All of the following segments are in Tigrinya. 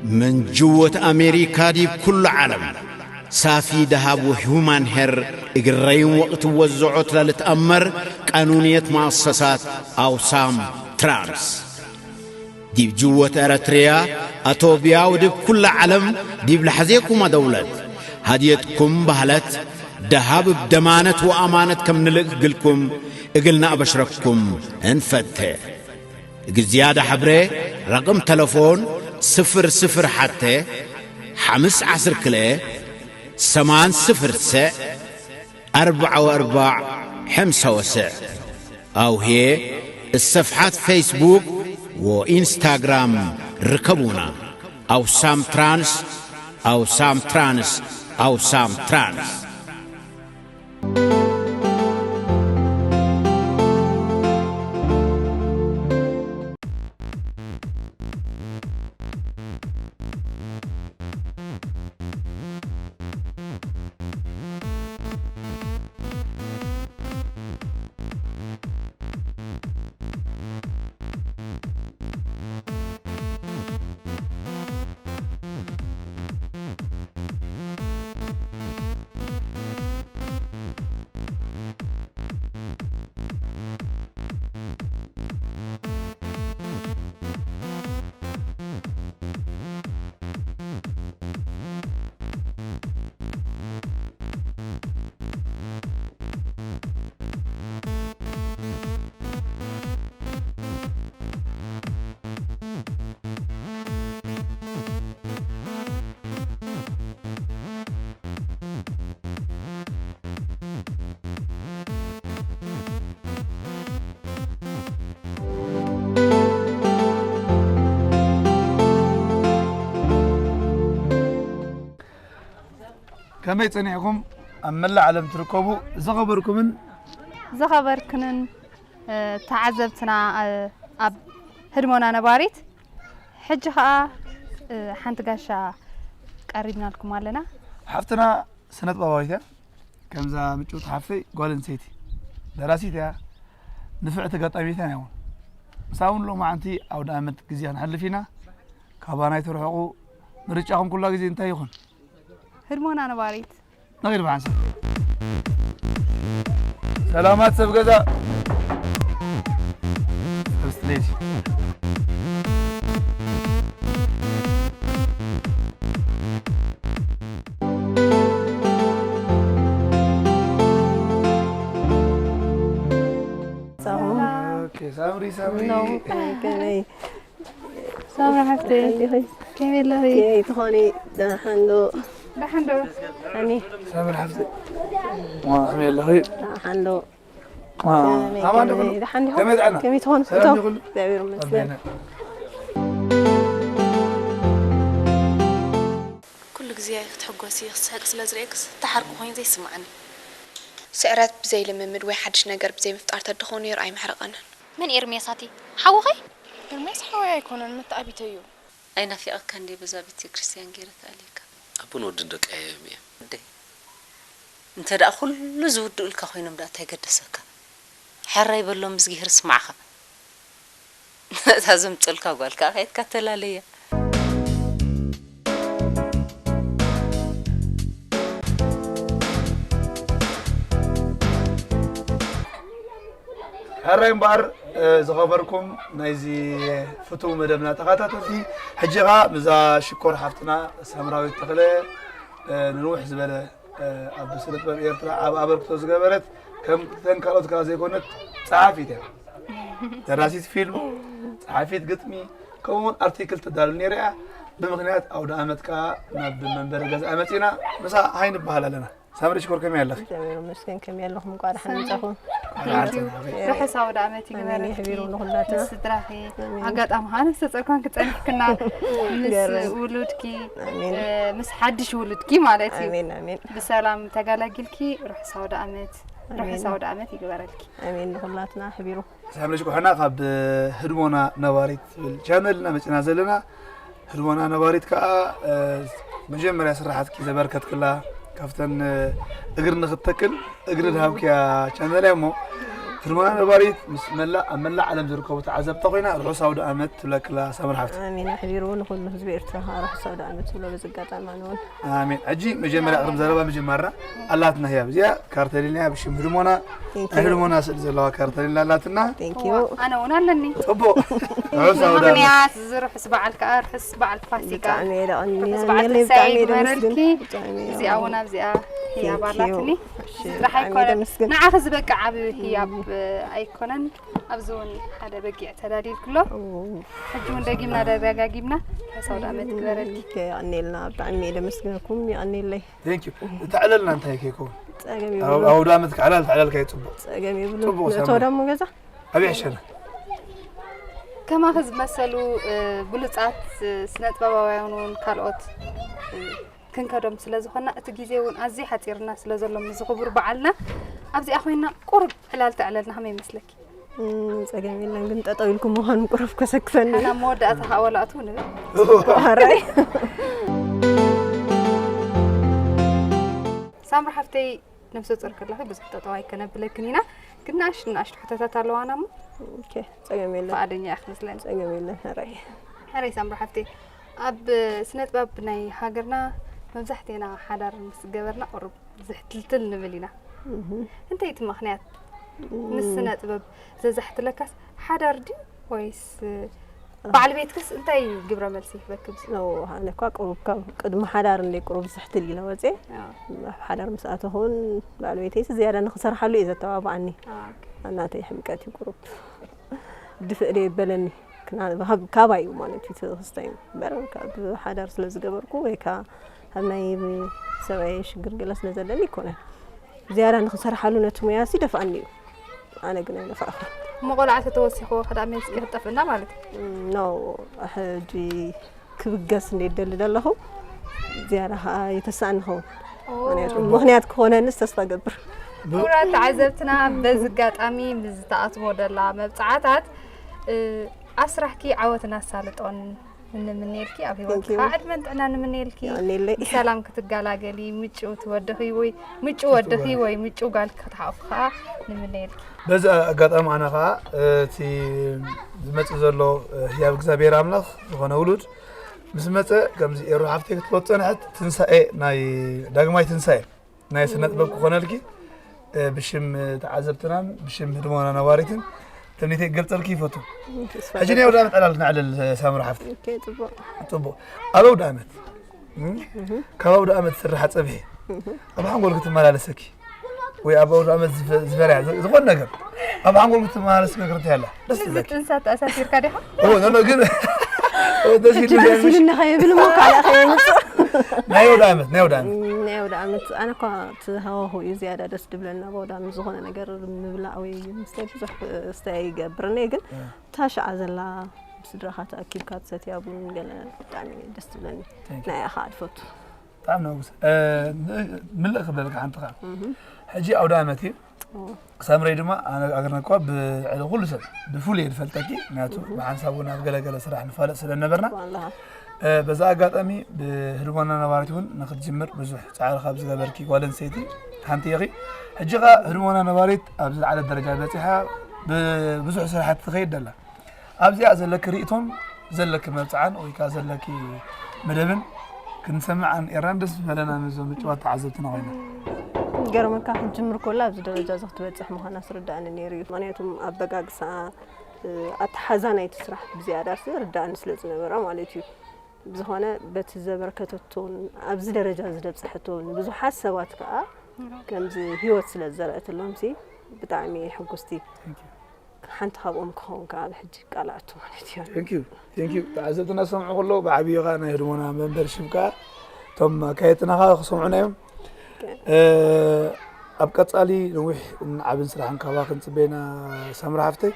من جوة أمريكا دي بكل عالم. صافي دهب وهيومان هير إجرين وقت وزعوت للتأمر قانونية مؤسسات أوسام ترانس. ዲብ ጅወት ኤረትርያ፣ ኣቶብያ ወድብ ኩላ ዓለም ዲብ ለሐዜኩማ ደውለት፣ ሃድየትኩም ባህለት፣ ደሃብ እብ ደማነት ወኣማነት ከም ንልእክ እግልኩም፣ እግልና ኣበሽረኩም እንፈቴ። እግል ዝያዳ ሐብሬ፣ ረቅም ተለፎን፣ ስፍር ስፍር ሐቴ፣ ሐምስ ዐስር ክልኤ፣ ሰማን ስፍር ሰዕ፣ ኣርባዓ ወኣርባዕ ሐምሳ ወሰዕ። ኣውሄ፣ እሰፍሓት ፌስቡክ ወኢንስታግራም ርከቡና። ኣውሳም ትራንስ፣ ኣውሳም ትራንስ፣ ኣውሳም ትራንስ። ከመይ ጸኒሕኩም? ኣብ መላእ ዓለም ትርከቡ ዝኸበርኩምን ዝኸበርክንን፣ እ፣ ተዓዘብትና፣ እ፣ ኣብ ህድሞና ነባሪት፣ ሕጂ ኸኣ፣ እ፣ ሓንቲ ጋሻ ቀሪብናልኩም ኣለና። ሓፍትና ስነጥበባዊት እያ። ከምዛ ምጭውቲ ሓፍተይ ጓል ኣንስተይቲ ደራሲት እያ። ንፍዕቲ ገጣሚት እያ እውን። ምሳ እውን ሎማዓንቲ ኣውደ ኣመት ግዜ ክንሕልፍ ኢና። ካባና ኣይትርሕቑ። ምርጫኹም ኩላ ግዜ እንታይ ይኹን? ህድሞና ነባሪት። ንኺድ ብሓንሳብ። ሰላማት ሰብ ገዛ። First lady። ሳምሪ፣ ሳምሪ። ሳምሪ ሓፍተይ፣ ከመይ ኣለኺ? ከመይ ትኾኒ? ደሓን ዶ? ደሓን ዶ? ኣሜን። ሳምሪ ሓፍተይ። ዋ፣ ከመይ ኣለኺ? ደሓን ዶ? ዋ፣ ከመይ፣ ኣማን ዶ? ከመይ፣ ደሓን ዲኹም? ከመይ ጥዕና? ከመይ ትኾኑ? ሰላም እቶም? ዲኹም? እግዚኣብሔር ይመስገን። ኩሉ ግዜ ክትሕጎሲ፣ ክትስሕቂ ስለ ዝርእየክስ፣ እተሓርቂ ኮይኑ ዘይስምዓኒ። ስዕረት ብዘይ ልምምድ ወይ ሓድሽ ነገር ብዘይ ምፍጣር ተድኾ ነይሩ ኣይምሕረቐንን። መን ኤርምያስ ኣቲ? ሓውኺ? ኤርምያስ ሓወይ ኣይኮነን፣ መተኣቢተይ እዩ። ኣይናፊቐካን ድየ በዛ ቤተ ክርስቲያን ገይረ ክኣልየካ? ኣቦን ወድን ደቂ ኣየዮም እዮም። ወደይ፣ እንተ ደኣ ኩሉ ዝውድኡልካ ኮይኖም ደኣ እንታይ ገደሰካ? ሕራይ በሎም፣ እዝጊሄር ስማዕኻ። እታ ዘምጽኡልካ ጓል ከኣ ከይድካ ተላለያ። ሕራይ እምበኣር፣ እ፣ ዝኸበርኩም ናይዚ ፍቱው መደብና ተኸታተልቲ፣ ሕጂ ኸኣ ምስዛ ሽኮር ሓፍትና ሳምራዊት ተኽለ፣ እ፣ ንንውሕ ዝበለ፣ እ፣ ኣብ ስነ ጥበብ ኤርትራ ዓቢ ኣበርክቶ ዝገበረት፣ ከምተን ካልኦት ከኣ ዘይኮነት ጸሓፊት እያ። ደራሲት ፊልም፣ ጸሓፊት ግጥሚ፣ ከምኡውን ኣርቲክል ተዳሉ ነይራ እያ። ብምኽንያት ኣውደ ኣመት ከኣ ናብ መንበሪ ገዛኣ መጺና፣ ምሳ ሃይ ንበሃል ኣለና። ሳምሪ ሽኮር ከመይ ኣለኺ? እግዚኣብሔር ይመስገን፣ ከመይ ኣለኹም? እንቋዕ ደሓን መጻኹም። ርሑስ ኣውደ ኣመት ኣሜን፣ ይግበረልኪ። የሕቢሩ ንኹላትና። ምስ ስድራኺ። ኣሜን። ኣጋጣሚ ኸዓ ነፍሰ ጾር ኮንኪ ጸኒሕክና። ምስ ገርም። ውሉድኪ፣ ኣሜን። እ፣ ምስ ሓድሽ ውሉድኪ ማለት እዩ። ኣሜን፣ ኣሜን። ብሰላም ተገላጊልኪ። ርሑስ ኣውደ ኣመት። ኣሜን። ርሑስ ኣውደ ኣመት ይግበረልኪ። ኣሜን፣ ንኹላትና ኣሕቢሩ። ሳምሪ ሽኮር ሕና ካብ ህድሞና ነባሪት ትብል ቻነል ኢና መጺና ዘለና። ህድሞና ነባሪት ከኣ፣ እ፣ መጀመርያ ስራሓትኪ ዘበርከትክላ፣ ካብተን፣ እ፣ እግሪ ንኽትተክል እግሪ ዝሃብክያ ቻነል እያ እሞ፣ ድማ ነባሪት ምስ መላእ ኣብ መላእ ዓለም ዝርከቡ ተዓዘብታ ኮይና ርሑስ ኣውደ ኣመት ትብለክላ ሳምር ሓፍቲ። ኣሜን። ኣሕቢሩ ንኹሉ ህዝቢ ኤርትራ ርሑስ ኣውደ ኣመት ትብሎ በዚ ኣጋጣሚ ኣነ እውን። ኣሜን። ሕጂ መጀመርያ ቅድሚ ዘረባ ምጅማርና ኣላትና ህያብ እዚኣ ካርተሊና ብሽም ህድሞና ናይ ህድሞና ስእሊ ዘለዋ ካርተሊና ኣላትና። ኣነ እውን ኣለኒ። ጽቡቅ። ርሑስ ኣውደ ኣመት። ምክንያት እዚ ርሑስ በዓል ከዓ ርሑስ በዓል ፋሲካ። ብጣዕሚ እየ ደቐኒ ርሑስ በዓል ኣሜለይ ትንሳኤ ብጣዕሚ እየ ይግበረልኪ። ደመስግን። ብጣዕሚ እየ እዚኣ እውን ኣብዚኣ ህያብ Thank you። ኣላትኒ። እሺ፣ እዚ ጥራሕ ብጣዕሚ ኣይኮነን ደመስግን። ንዓኺ ዝበቅዕ ዓብዪ ህያብ ኣይኮነን። ኣብዚ እውን ሓደ በጊዕ ተዳልዩልኪ ኣሎ። ሕጂ እውን ደጊምና ደጋጊምና ርሑስ ኣውደ ኣመት ይግበረልኪ። ኦኬ፣ የቐኔልና ብጣዕሚ እየ ደመስግነኩም የቐኔለይ። Thank you። እቲ ዕለልና እንታይ ከይከውን ጸገም ኣብ የብሉ ኣውደ ኣመት ክዕላል ትዕላል ከይጽቡቅ። ጸገም የብሉ ጽቡቅ ነቶ ሳምሪ። ደሞ ገዛ ኣበይ ሕሸና? ከማኺ ዝመሰሉ እ፣ ብሉጻት እ፣ ስነ ጥበባውያን እውን ካልኦት እ፣ ክንከዶም ስለ ዝኾንና እቲ ግዜ እውን ኣዝዩ ሓጺርና ስለ ዘሎ ምስዚ ክቡር በዓልና ኣብዚኣ ኮይንና ቁሩብ ዕላል ተዕለልና ከመይ ይመስለኪ? እም፣ ጸገም የለን ግን ጠጠው ኢልኩም ምዃኑ ቁሩብ ከሰክፈኒ ሓና መወዳእታ ከዓ ወላእቱ ንብል ሓራይ ሳምሪ ሓፍተይ ነብሰ ጾር ከለኺ ብዙሕ ጠጠው ኣይከነብለክን ኢና ግን ንኣሽ ንኣሽቱ ሕቶታት ኣለዋና እሞ ኦኬ ጸገም የለን ፍቓደኛ ኢያ ክመስለኒ ጸገም የለን ሓራይ ሕራይ ሳምሪ ሓፍተይ ኣብ ስነ ጥበብ ናይ ሃገርና መብዛሕቴና ሓዳር ምስ ገበርና ቁሩብ ዝሕትልትል ንብል ኢና እህ እንታይ እቲ ምኽንያት ምስ ስነ ጥበብ ዘዛሕትለካስ ሓዳር ድዩ ወይስ በዓል ቤትክስ እንታይ ግብረ መልሲ ይህበክም ኖ ኣነ እኳ ቁሩብ ካብ ቅድሚ ሓዳር እንደ ቁሩብ ዝሕትል ኢለ ወፅየ ኣብ ሓዳር ምስ ኣተኹን በዓል ቤተይስ ዝያዳ ንክሰርሓሉ እዩ ዘተባብዓኒ ናተይ ሕምቀት እዩ ቁሩብ ድፍእ ደ ይበለኒ ክና- ካብ- ካባይ እዩ ማለት እዩ እቲ ክስታይ እምበር ካብ ሓዳር ስለ ዝገበርኩ ወይ ከዓ ኣብ ናይ ሰብኣይ ሽግር ገለ ስለ ዘለኒ ይኮነን ዝያዳ ንክሰርሓሉ ነቲ ሙያ ሲ ደፍኣኒ እዩ ኣነ ግን ኣይነፋእኹ እሞ ቆልዓ ተተወሲኽዎ ከዳ ሜስኪ ክጠፍእና ማለት እዩ ኖ ሕጂ ክብገስ እንደ ይደሊ ዘለኹ ዝያዳ ከዓ የተሳእኒ ኸውን ምክንያቱ ምክንያት ክኾነንስ ተስፋ ገብር ክቡራት ተዓዘብትና በዚ ኣጋጣሚ ምስ ዝተኣትዎ ደላ መብፅዓታት እ፣ ኣብ ስራሕኪ ዓወት እናሳልጦን ንምንየልኪ ኣብ ህይወት Thank you። ከዓ ዕድመን ጥዕና ንምንየልኪ ይቐንየለይ። ብሰላም ክትገላገሊ ምጭው ትወድኺ ወይ ምጭው ወድኺ ወይ ምጭው ጋልኪ ክትሓቑፍ ከዓ ንምንየልኪ በዚ ኣጋጣሚ ኣነ ከዓ እቲ ዝመፅእ ዘሎ ህያብ እግዚኣብሔር ኣምላኽ ዝኾነ ውሉድ ምስ መፀ ከምዚ ኤሩ ሓፍተይ ክትፈልጦ ዝፀንሐት ትንሳኤ ናይ ዳግማይ ትንሳኤ ናይ ስነ ጥበብ ክኾነልኪ እ፣ ብሽም ተዓዘብትናን ብሽም ህድሞና ነባሪትን ትምኒተይ ክገልፀልኪ ይፈቱ ሕጂ ናይ ኣውደ ዓመት ዕላል ነዕልል ሳምሪ ሓፍቲ ኦኬ ጽቡቅ ፅቡቅ ኣብ ኣውደ ዓመት እም? ካብ ኣውደ ዓመት ዝስራሕ ፀብሒ ኣብ ሓንጎልኪ ትመላለሰኪ ወይ ኣብ ኣውደ ዓመት ዝፈ- ዝበርያ ዝ- ዝኾነ ነገር ኣብ ሓንጎልኪ ትመላለስ ነገር እንታይ ኣላ ደስ እዚ ትብለኪ ጥንሳት ኣሳፊርካ ዲኻ ኦ፣ ኖ፣ ኖ፣ ግን ኦ፣ ደስ ይብል ደስ ኢሉኒ ከየብል እሞ ካልእ ከየምፅእ ናይ ኣውደ ዓመት ናይ ኣውደ ዓመት ናይ ኣውደ ዓመት ኣነ እኳ እቲ ሃዋሁ እዩ ዝያዳ ደስ ድብለና ኣብ ኣውደ ዓመት ዝኾነ ነገር ምብላዕ ወይ ምስታይ ብዙሕ ክስታይ ይገብርኒ ግን እታ ሽዓ ዘላ ብስድራኻ ተኣኪብካ ትሰትያ ቡን ገለ ብጣዕሚ ደስ ትብለኒ ናይ ኣኻ ድፈቱ ብጣዕሚ ነጉስ እ፣ ምልእ ክብለልካ ሓንቲ ኸዓ ሕጂ ኣውደ ዓመት እዩ ሳምረይ ድማ ኣነ ኣገርነኳ ብልዕሊ ኩሉ ሰብ ብፍሉይ እየ ዝፈልጠኪ ምክንያቱ ብሓንሳብ እውን ኣብ ገለገለ ስራሕ ንፋለጥ ስለ ነበርና ዋላ እ፣ በዛ ኣጋጣሚ ብህድሞና ነባሪት እውን ንክትጅምር ብዙሕ ፃዕሪ ካብ ዝገበርኪ ጓል ኣንስተይቲ ሓንቲ ኢኺ ሕጂ ኸዓ ህድሞና ነባሪት ኣብ ዝለዓለ ደረጃ በፂሓ ብብዙሕ ስራሕቲ ትኸይድ ደላ ኣብዚኣ ዘለኪ ርእቶን ዘለኪ መብፅዓን ወይ ከዓ ዘለኪ መደብን ክንሰምዓን ኤራን ደስ ዝበለና ነዞም ምጭዋት ተዓዘብትና ኮይና ገርመካ ክትጅምር ኮላ ኣብዚ ደረጃ እዚ ክትበፅሕ ምዃና ስርዳእኒ ነይሩ እዩ ምክንያቱም ኣበጋግሳ ኣተሓዛ ናይቲ ስራሕ ብዝያዳ ርዳእኒ ስለ ዝነበረ ማለት እዩ ብዝኾነ በቲ ዘበርከተቶን ኣብዚ ደረጃ ዝደብፅሐቶን ብዙሓት ሰባት ከዓ ከምዚ ህይወት ስለ ዝዘረአትሎም ሲ ብጣዕሚ ሕጉስቲ ሓንቲ ካብኦም ክኸውን ከዓ ኣብ ሕጂ ይቃላዓቱ ማለት እዩ Thank you. Thank you. ተዓዘብትና ዝሰምዑ ከለዉ ብዓብዩ ከዓ ናይ ህድሞና መንበርሽፕ ከዓ እቶም ኣካየድትና ከዓ ክሰምዑና እዮም ኣብ ቀፃሊ ነዊሕ ዓብን ስራሕን ካባ ክንፅበና ሳምራ ሓፍተይ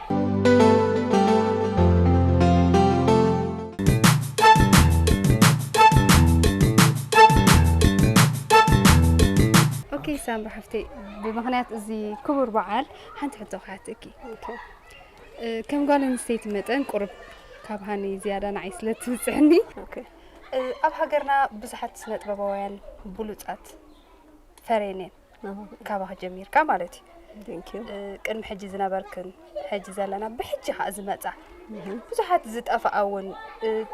ኦኬ ሳምራ ሓፍተይ ብምክንያት እዚ ክቡር በዓል ሓንቲ ሕቶ ክሓተኪ ከም ጓል ኣንስተይቲ መጠን ቁሩብ ካብ ሃኒ ዝያዳ ንዓይ ስለ ትብፅሕኒ ኣብ ሃገርና ብዙሓት ስነ ጥበባውያን ብሉፃት ፈርየን እየን ካባኺ ጀሚርካ ማለት እዩ Thank you. ቅድሚ ሕጂ ዝነበርክን ሕጂ ዘለና ብሕጂ ከዓ ዝመፃ ብዙሓት ዝጠፍኣ እውን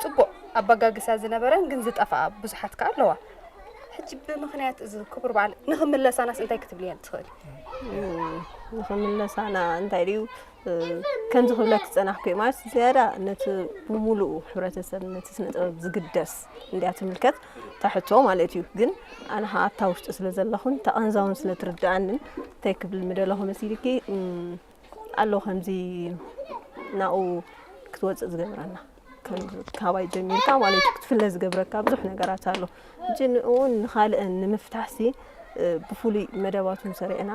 ፅቡቅ ኣበጋግሳ ዝነበረን ግን ዝጠፍኣ ብዙሓት ከዓ ኣለዋ። ሕጂ ብምክንያት እዚ ክቡር በዓል ንክምለሳናስ እንታይ ክትብልየን ትኽእል? ንክምለሳና እንታይ ድዩ ከምዚ ክብለክ ዝፀናሕኩ ማለት ዝያዳ ነቲ ብምሉኡ ሕብረተሰብ ነቲ ስነ ጥበብ ዝግደስ እንዲያ ትምልከት ታሕቶ ማለት እዩ። ግን ኣነ ከዓ ኣብታ ውሽጢ ስለ ዘለኹን ተቐንዛውን ስለ ትርድኣንን እንታይ ክብል ምደለኹ መሲልኪ ኣሎ ከምዚ ናኡ ክትወፅእ ዝገብረና ካባይ ጀሚርካ ማለት ክትፍለ ዝገብረካ ብዙሕ ነገራት ኣሎ። እጂ ንእውን ንኻልእን ንምፍታሕሲ ብፍሉይ መደባቱን ሰሪዕና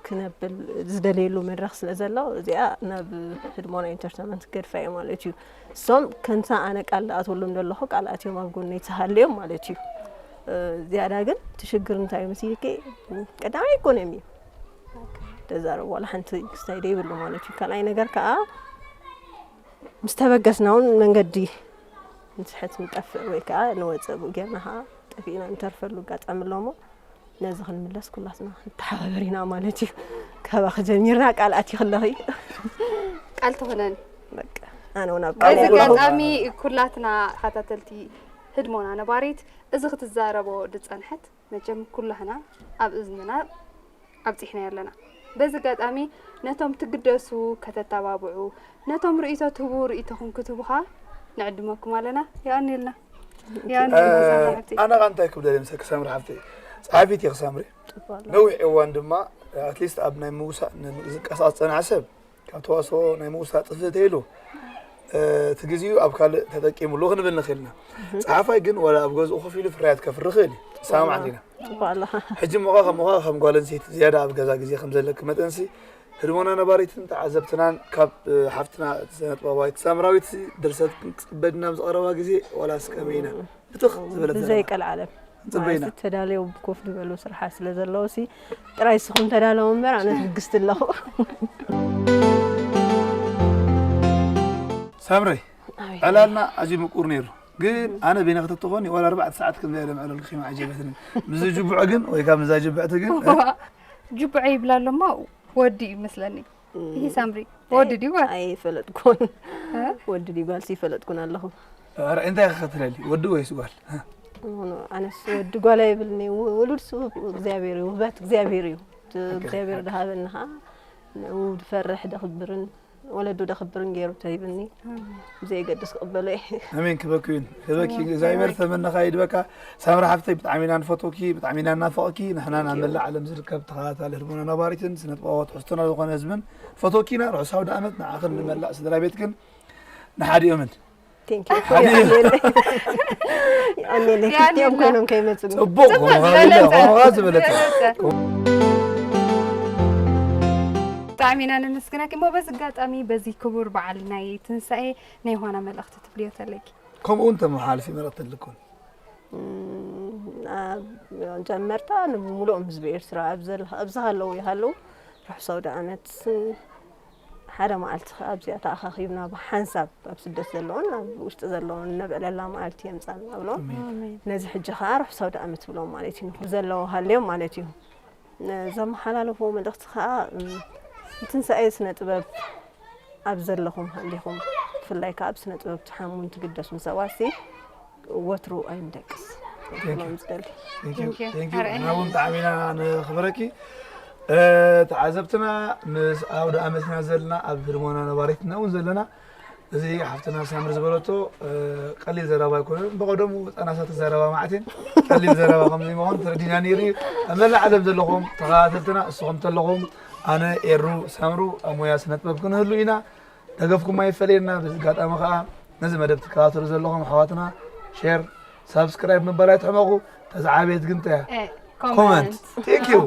ክነብል ዝደለየሉ መድረኽ ስለ ዘሎ እዚኣ ናብ ህድሞና ኢንተርተመንት ገድፋ እየ ማለት እዩ። እሶም ከምታ ኣነ ቃል ዝኣትወሎም ዘለኹ ቃል ኣትዮም ኣብ ጎነይ ተሃልዮም ማለት እዩ። ዝያዳ ግን እቲ ሽግር እንታይ እዩ መሲልኪ ቀዳማይ ኢኮኖሚ እዩ። ተዛረብ ዋላ ሓንቲ ክስታይ ደይብሉ ማለት እዩ። ካልኣይ ነገር ከዓ ምስ ተበገስና እውን መንገዲ ንስሕት ንጠፍእ ወይ ከዓ ንወፀእ ብኡ ጌርና ከዓ ጠፊእና ንተርፈሉ ኣጋጣሚ ኣሎ እሞ ነዚ ክንምለስ ኩላትና ንተሓባበር ኢና ማለት እዩ። ካባኺ ጀሚርና ቃል ኣትይኺ ኣለኺ። ቃል ትኾነን። በቃ ኣነ እውን ኣብ ቃል በዚ ኣለኹ። ኣጋጣሚ ኩላትና ተኸታተልቲ ህድሞና ነባሪት እዚ ክትዛረቦ ዝፀንሐት መቸም ኩላህና ኣብ እዝንና ኣብፂሕናዮ ኣለና። በዚ ኣጋጣሚ ነቶም ትግደሱ ከተተባብዑ፣ ነቶም ርእይቶ ትህቡ ርእይቶኹም ክትህቡ ኸዓ ንዕድመኩም ኣለና። የቐንየልና። የቐንየልና ሳምሪ ሓብተይ። ኣነ ኸዓ እንታይ ክብል ደልየ መሰልኪ ሳምሪ ሓፍተይ፣ ጸሓፊት ኢኺ ሳምሪ። ነዊሕ እዋን ድማ ኣትሊስት ኣብ ናይ ምውሳእ ምንቅስቃስ ዝጸንሐ ሰብ ካብ ተዋስኦ ናይ ምውሳእ ጥፍእ ተይሉ እቲ ግዜኡ ኣብ ካልእ ተጠቂምሉ ክንብል ንኽእል ኢና። ጸሓፋይ ግን ዋላ ኣብ ገዝኡ ኮፍ ኢሉ ፍርያት ከፍሪ ይኽእል እዩ። ንሰማማዕ ዲና? ጽቡቕ ኣለኻ። ሕጂ እሞ ኸኣ ከም ጓል ኣንስተይቲ ዝያዳ ኣብ ገዛ ግዜ ከም ዘለኪ መጠንሲ ህድሞና ነባሪትን ተዓዘብትናን ካብ ሓፍትና ስነ ጥበባዊት ሳምራዊት ድርሰት ክንጽበ ድና ኣብ ዝቐረባ ግዜ ዋላስ ከመይ ኢና ብትኽ ዝበለት ዘረባ? ብዘይ ቀልዓለም ጽበይና። ማለት ተዳልዮም ኮፍ ዝበሉ ስርሓት ስለ ዘለዉ ሲ ጥራይ ንስኹም ተዳለዉ እምበር ኣነ ትዕግስቲ ኣለኹ። ሳምረይ ኣቤት። ዕላልና ኣዝዩ ምቁር ነይሩ። ግን ኣነ በይነኺ ተትኾኒ ዋላ ኣርባዕተ ሰዓት ከም ዘየለ ምዕላል ክኺማ ዓጀበትኒ። ምስዚ ጅቡዕ ግን ወይ ካብ ምስዛ ጅብዕቲ ግን ጅቡዐ ይብላ ኣሎ እሞ ወዲ እዩ መስለኒ። ይሄ ሳምሪ ወዲ ድዩ ጓል? ኣይፈለጥኩን። እ? ወዲ ድዩ ጓል ሲ ይፈለጥኩን ኣለኹ። ኧረ እንታይ ኢኺ ትደሊ ወዲ ወይስ ጓል? ኖ፣ ኖ፣ ኣነስ ወዲ ጓል ኣይብልኒ። ው- ውሉድ ሱ እግዚኣብሔር እዩ፣ ውህበት እግዚኣብሔር እዩ። እቲ እግዚኣብሔር ድሃበኒ ኸዓ ንኡ ድፈርሕ ደኽብርን ወለዱ ደኽብርን ገይሩ ተሂብኒ። ብዘየገድስ ክቕበሎ እየ። ኣሜን። ክበኪ ይሁን ክበኪ እግዚኣብሔር ተመነኻ ይድበካ። ሳምራ ሓፍተይ ብጣዕሚ ኢና ንፈትወኪ፣ ብጣዕሚ ኢና ንናፍቐኪ። ንሕና ናብ መላእ ዓለም ዝርከብ ተኸታታሊ ህድሞና ነባሪትን ስነ ጥበባዊ ትሕዝቶና ዝኾነ ህዝብን ንፈትወኪ ኢና። ርሑስ ኣውደ ዓመት ንዓኽን ንመላእ ስድራ ቤትክን ንሓዲኦምን። Thank you። የቐንየለይ። የቐንየለይ። ክልቲኦም ኮይኖም ከይመፁ ግን። ጽቡቕ ጽቡቕ ከምኡ ዝበለጸ። ከምኡ ዝበለጸ። ብጣዕሚ ኢና ነመስግነኪ። እሞ በዚ ኣጋጣሚ በዚ ክቡር በዓል ናይ ትንሳኤ ናይ ዮሃና መልእኽቲ ትብልዮ ተለኪ? ከምኡ እውን ተመሓላልፊ መልእኽቲ ኣለኩም። እም፣ ኣብ ጀመርታ ንምሉኦም ህዝቢ ኤርትራ ኣብ ዘለ- ኣብዚ ሃለዉ ይሃለዉ ርሑስ ኣውደ ዓመት ሓደ መዓልቲ ከኣ ኣብዚኣ ተኣኻኺብና ብሓንሳብ ኣብ ስደት ዘለውን ኣብ ውሽጢ ዘለውን እነብዕለላ መዓልቲ የምጻልና ብሎ ነዚ ሕጂ ከኣ ርሑስ ኣውደ ዓመት ብሎም ማለት እዩ ንኹሉ ዘለዉ ሃልዮም ማለት እዩ ዘመሓላለፎ መልእኽቲ ከኣ ንትንሳኤ ስነ ጥበብ ኣብ ዘለኹም ሃሊኹም ብፍላይ ከኣ ኣብ ስነ ጥበብ ትሓሙን ትግደሱን ሰባት ሲ ወትሩ ኣይንደቅስ ክብሎም ዝደሊ። ንና እውን ብጣዕሚ ኢና ንኽብረኪ። ተዓዘብትና ምስ ኣውደ ኣመትና ዘለና ኣብ ህድሞና ነባሪትና እውን ዘለና እዚ ሓፍትና ሳምሪ ዝበለቶ ቀሊል ዘረባ ኣይኮነን። ብቐደሙ ጠናሳት ዘረባ ማዕቴን ቀሊል ዘረባ ከምዚ ምዃኑ ተረዲና ነይሩ እዩ። ኣብ መላእ ዓለም ዘለኹም ተኸታተልትና እስኹም ተለኹም ኣነ ኤሩ ሳምሩ ኣብ ሞያ ስነ ጥበብ ክንህሉ ኢና። ደገፍኩም ኣይፈለየና። በዚ ኣጋጣሚ ከዓ ነዚ መደብ ትከታተሉ ዘለኹም ኣሕዋትና ሼር ሳብስክራይብ ምባል ኣይትሕመቑ። ተዝዓበየት ግን እንታይ እያ? ኮመንት። Thank you።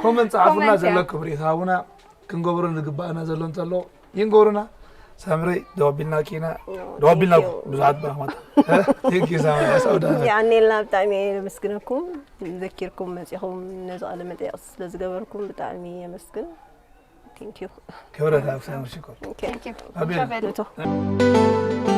ኮመንት ጸሓፉና። ዘለኩም ርእይቶ ሃቡና። ክንገብሮ ዝግባኣና ዘሎ እንተሎ ይንገሩና። ሳምረይ ደዋቢልናኪ ኢና። ደዋቢልናኩም ብዙሓት ብራኽማታ። Thank you ሳምረይ ሓሳብ ዳ የቐንየልና ብጣዕሚ እየ የመስግነኩም ዘኪርኩም መፂኹም ነዚ ቃለ መጠየቕ ስለ ዝገበርኩም ብጣዕሚ የመስግን። Thank you። ክብረት ኣብ ሳምሪ ሽኮር። Okay። ኣቤል። ንቶ